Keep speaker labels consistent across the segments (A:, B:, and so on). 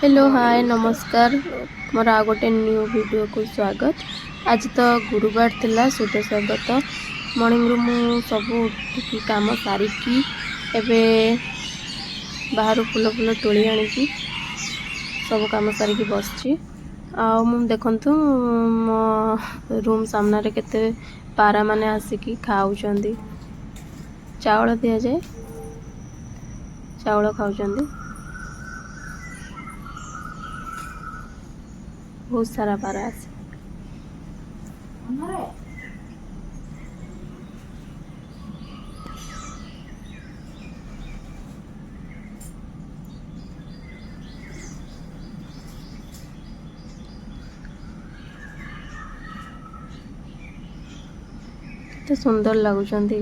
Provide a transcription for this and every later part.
A: Hello, ହାଏ, ନମସ୍କାର। ମୋର ଆଉ ଗୋଟେ ନ୍ୟୁ ଭିଡ଼ିଓକୁ ସ୍ୱାଗତ। ଆଜି ତ ଗୁରୁବାର ଥିଲା, ସୁଦଶା ବ୍ରତ। ମର୍ଣ୍ଣିଂରୁ ମୁଁ ସବୁ ଉଠିକି କାମ ସାରିକି ଏବେ ବାହାରୁ ଫୁଲ ଫୁଲ ତୋଳି ଆଣିକି ସବୁ କାମ ସାରିକି ବସିଛି। ଆଉ ମୁଁ ଦେଖନ୍ତୁ, ମୋ ରୁମ୍ ସାମ୍ନାରେ କେତେ ପାରାମାନେ ଆସିକି ଖାଉଛନ୍ତି। ଚାଉଳ ଦିଆଯାଏ, ଚାଉଳ ଖାଉଛନ୍ତି। ବହୁତ ସାରା ପାରା ଆସେ। କେତେ ସୁନ୍ଦର ଲାଗୁଛନ୍ତି।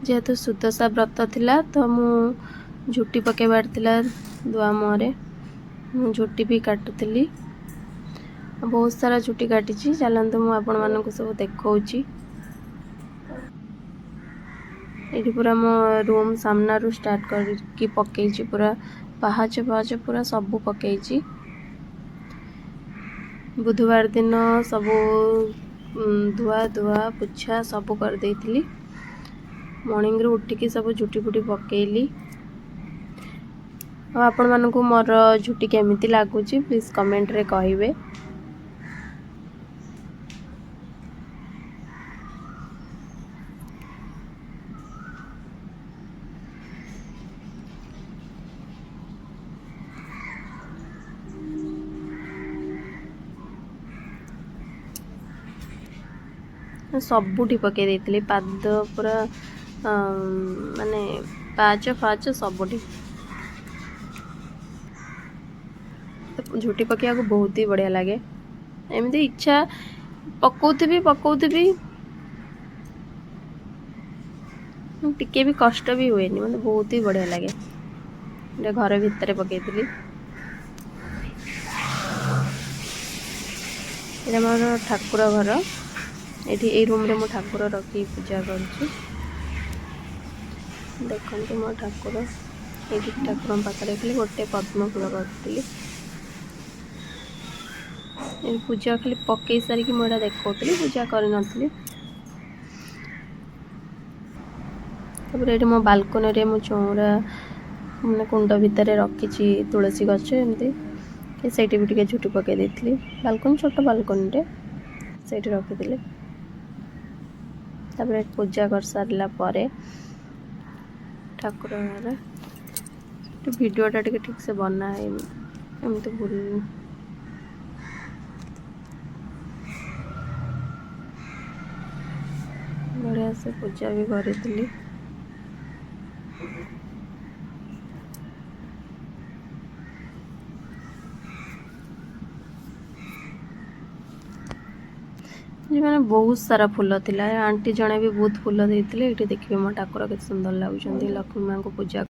A: ଯେହେତୁ ସୁଦଶା ବ୍ରତ ଥିଲା, ତ ମୁଁ ଝୁଟି ପକାଇବାର ଥିଲା ଦୁଆ ମୁହଁରେ। ମୁଁ ଝୁଟି ବି କାଟୁଥିଲି। ବହୁତ ସାରା ଝୁଟି କାଟିଛି। ଚାଲନ୍ତୁ, ମୁଁ ଆପଣମାନଙ୍କୁ ସବୁ ଦେଖାଉଛି। ଏଇଠି ପୁରା ମୋ ରୁମ୍ ସାମ୍ନାରୁ ଷ୍ଟାର୍ଟ କରିକି ପକେଇଛି, ପୁରା ପାହାଚ ପାହାଚ ପୁରା ସବୁ ପକେଇଛି। ବୁଧବାର ଦିନ ସବୁ ଧୁଆ ଧୁଆ ପୋଛା ସବୁ କରିଦେଇଥିଲି। ମର୍ଣ୍ଣିଂରୁ ଉଠିକି ସବୁ ଝୁଟି ଫୁଟି ପକେଇଲି। ଆଉ ଆପଣମାନଙ୍କୁ ମୋର ଝୁଟି କେମିତି ଲାଗୁଛି, ପ୍ଲିଜ୍ କମେଣ୍ଟରେ କହିବେ। ସବୁଠି ପକେଇ ଦେଇଥିଲି, ପାଦ ପୁରା ମାନେ ପାହାଚ ଫାହାଚ ସବୁଠି। ଝୁଟି ପକେଇବାକୁ ବହୁତ ହି ବଢ଼ିଆ ଲାଗେ। ଏମିତି ଇଚ୍ଛା ପକଉଥିବି ପକଉଥିବି, ଟିକେ ବି କଷ୍ଟ ବି ହୁଏନି। ମୋତେ ବହୁତ ହି ବଢ଼ିଆ ଲାଗେ। ଏଇଟା ଘର ଭିତରେ ପକେଇଥିଲି। ଏଇଟା ମୋର ଠାକୁର ଘର। ଏଠି ଏଇ ରୁମ୍ରେ ମୁଁ ଠାକୁର ରଖି ପୂଜା କରୁଛି। ଦେଖନ୍ତୁ, ମୋ ଠାକୁର ଏଇଠି। ଠାକୁରଙ୍କ ପାଖରେ ଖାଲି ଗୋଟେ ପଦ୍ମ ଫୁଲ କରିଥିଲି। ଏ ପୂଜା ଖାଲି ପକେଇ ସାରିକି ମୁଁ ଏଇଟା ଦେଖାଉଥିଲି, ପୂଜା କରିନଥିଲି। ତାପରେ ଏଇଠି ମୋ ବାଲକୋନିରେ ମୁଁ ଚଉଁରା ମାନେ କୁଣ୍ଡ ଭିତରେ ରଖିଛି ତୁଳସୀ ଗଛ ଏମିତି। ସେଇଠି ବି ଟିକେ ଝୁଟି ପକେଇ ଦେଇଥିଲି। ବାଲକୋନି, ଛୋଟ ବାଲକୋନିରେ ସେଇଠି ରଖିଥିଲି। ତାପରେ ପୂଜା କରିସାରିଲା ପରେ ଠାକୁର ଘରେ ଭିଡ଼ିଓଟା ଟିକେ ଠିକ୍ ସେ ବନା ହେଇନି, ଏମିତି ଭୁଲ। ବଢ଼ିଆ ସେ ପୂଜା ବି କରିଥିଲି। ମାନେ ବହୁତ ସାରା ଫୁଲ ଥିଲା। ଆଣ୍ଟି ଜଣେ ବି ବହୁତ ଫୁଲ ଦେଇଥିଲେ। ଏଇଠି ଦେଖିବେ, ମୋ ଠାକୁର କେତେ ସୁନ୍ଦର ଲାଗୁଛନ୍ତି। ଲକ୍ଷ୍ମୀ ମାଙ୍କୁ ପୂଜା